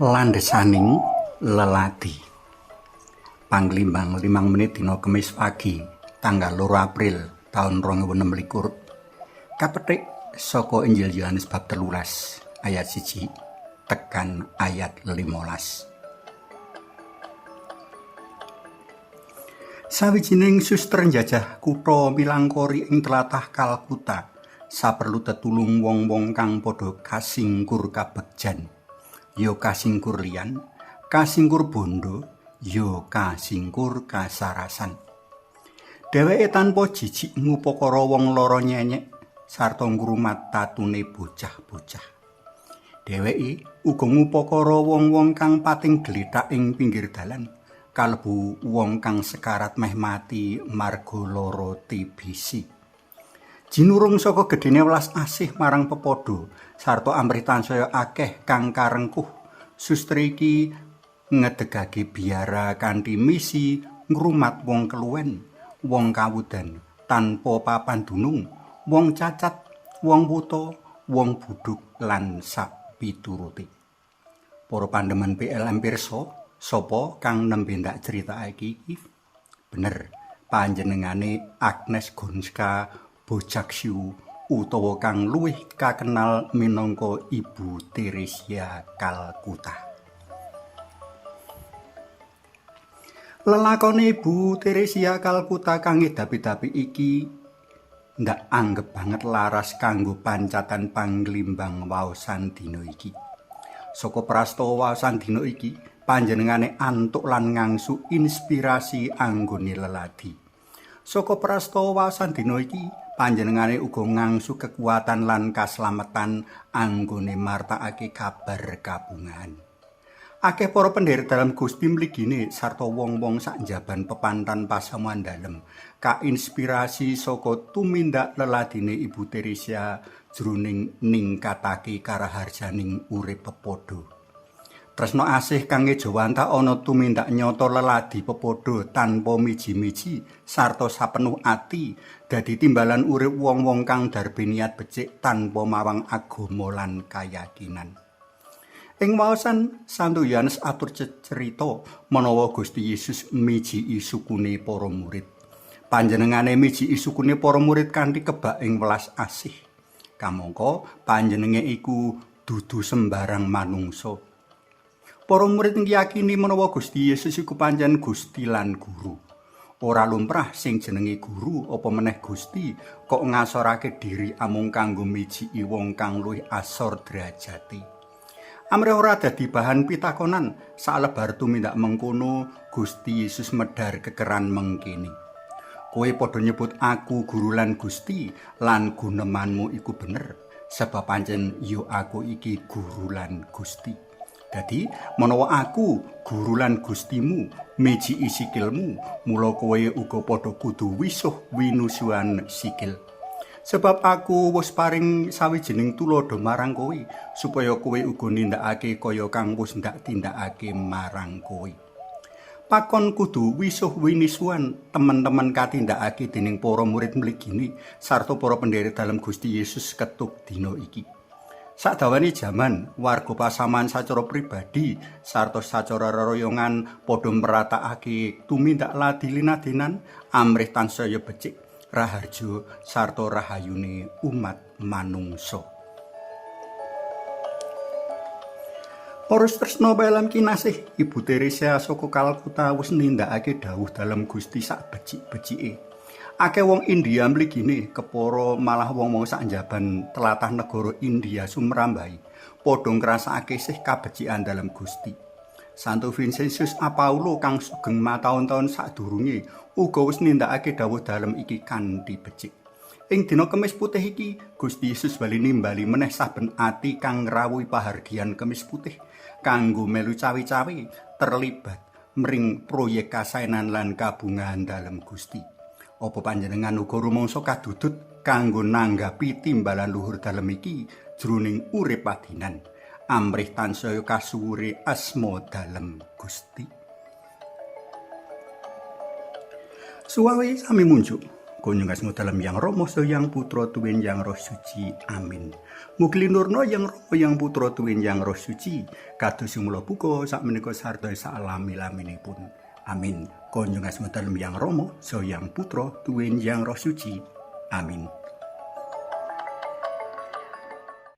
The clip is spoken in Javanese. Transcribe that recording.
Landhesaning leladi. Panglimbang 5 menit dina Kemis pagi, tanggal 2 April taun 2026. Kapetik saka Injil Yohanes bab 13 ayat 1 tekan ayat 15. Sawijining suster njajah kutha Milangkori ing tlatah Kalkuta, saperlu tetulung wong-wong kang padha kasingkur kabegjan. Ya kasingkur liyan, kasingkur bondo, ya kasingkur kasarasan. Dheweke tanpa jijik ngupakara wong lara nyenyek sarta ngrumat tatune bocah-bocah. Dheweke uga ngupakara wong-wong kang pating glethak ing pinggir dalan, kalebu wong kang sekarat meh mati marga lara TBC. Jinurung saka gedhene welas asih marang pepadha sarta amrih tansaya akeh kang karengkuh, suster iki ngedegake biara kanthi misi ngrumat wong keluwen, wong kawudan tanpa papan dunung, wong cacat, wong wuta, wong budhuk lan sapiturute. Para pandemen PLM pirsa, sapa kang nembe ndak critakake iki? Bener, panjenengane Agnes Gonska Bojaxhiu utawa kang luwih kakenal minangka Ibu Theresia Kalkuta. Lelakone Ibu Theresia Kalkuta kang ngedapi-dapi iki ndak anggep banget laras kanggo pancatan panglimbang waosan dina iki. Saka prastawa waosan dina iki, panjenengane antuk lan ngangsu inspirasi anggone leladi. Saka prastawa waosan dina iki, panjenengane uga ngangsu kekuatan lan kaslametan anggone martakake kabar kabungahan. Akeh para pendherek dalem Gusti mligine sarta wong-wong sak njaban pepantan pasamuan dalem kainspirasi saka tumindak leladine Ibu Theresia jroning ningkatake karaharjaning urip pepadha. Tresna asih kang ngejawantah ana tumindak nyata leladi pepadha tanpa miji-miji sarta sapenuh ati dadi timbalan urip wong-wong kang darbe niat becik tanpa mawang agama lan kayakinan. Ing waosan Santo Yohanes atur cerita menawa Gusti Yesus mijiki sukune para murid. Panjenengane mijiki sukune para murid kanthi kebak ing welas asih. Kamangka panjenenge iku dudu sembarang manungsa. Para murid ngiyakini menawa Gusti Yesus iku pancen Gusti lan Guru. Ora lumrah sing jenenge guru apa meneh Gusti kok ngasorake diri amung kanggo mijiki wong kang luwih asor derajate. Amrih ora dadi bahan pitakonan, salebar tumindak mengkono Gusti Yesus medhar kekeran mengkene. Kowe padha nyebut aku guru lan Gusti, lan gunemanmu iku bener, sebab pancen ya aku iki guru lan Gusti. Dadi menawa aku guru lan Gustimu mijiki sikilmu, mula kowe uga padha kudu wisuh winusuan sikil. Sebab aku wis paring sawijining tuladha marang kowe, supaya kowe uga nindakake kaya kang wis ndak tindakake marang kowe. Pakon kudu wisuh winisuan temen-temen katindakake dening para murid mligine sarta para pendherek dalem Gusti Yesus ketuk dina iki. Sadawane jaman, warga pasaman sacara pribadi sarta sacara reroyongan padha mratakake tumindak ladi linadenan amrih tansaya becik, raharja sarta rahayune umat manungsa. Para tresna PLM kinasih, Ibu Theresia saka Kalkuta wis nindakake dawuh dalem Gusti sak becik-becike. Akeh wong India mligine kepara malah wong-wong sak njaban tlatah negara India sumrambahi padha ngrasakake sih kabecikan dalem Gusti. Santo Vincentius a Paulo kang sugeng mataun-taun sadurunge uga wis nindakake dawuh dalem iki kanthi becik. Ing dina Kemis Putih iki, Gusti Yesus bali nimbali meneh saben ati kang ngrawuhi pahargyan Kemis Putih kanggo melu cawe-cawe terlibat mring proyek kasaenan lan kabungahan dalem Gusti. Apa panjenengan uga rumangsa kadudut kanggo nanggapi timbalan luhur dalem iki jroning urip padinan, amrih tansaya kasuwure asma dalem Gusti. Suwawe sami munjuk Kunjung asma dalem Yang Rama saha Yang Putra tuwin Yang Roh Suci. Amin. Mugi linurna Yang Rama Yang Putra tuwin Yang Roh Suci kados mula buka sakmenika sarta salami-laminipun. Amin. Kunjung asma dalem Yang Rama saha Yang Putra tuwin Yang Roh Suci. Amin.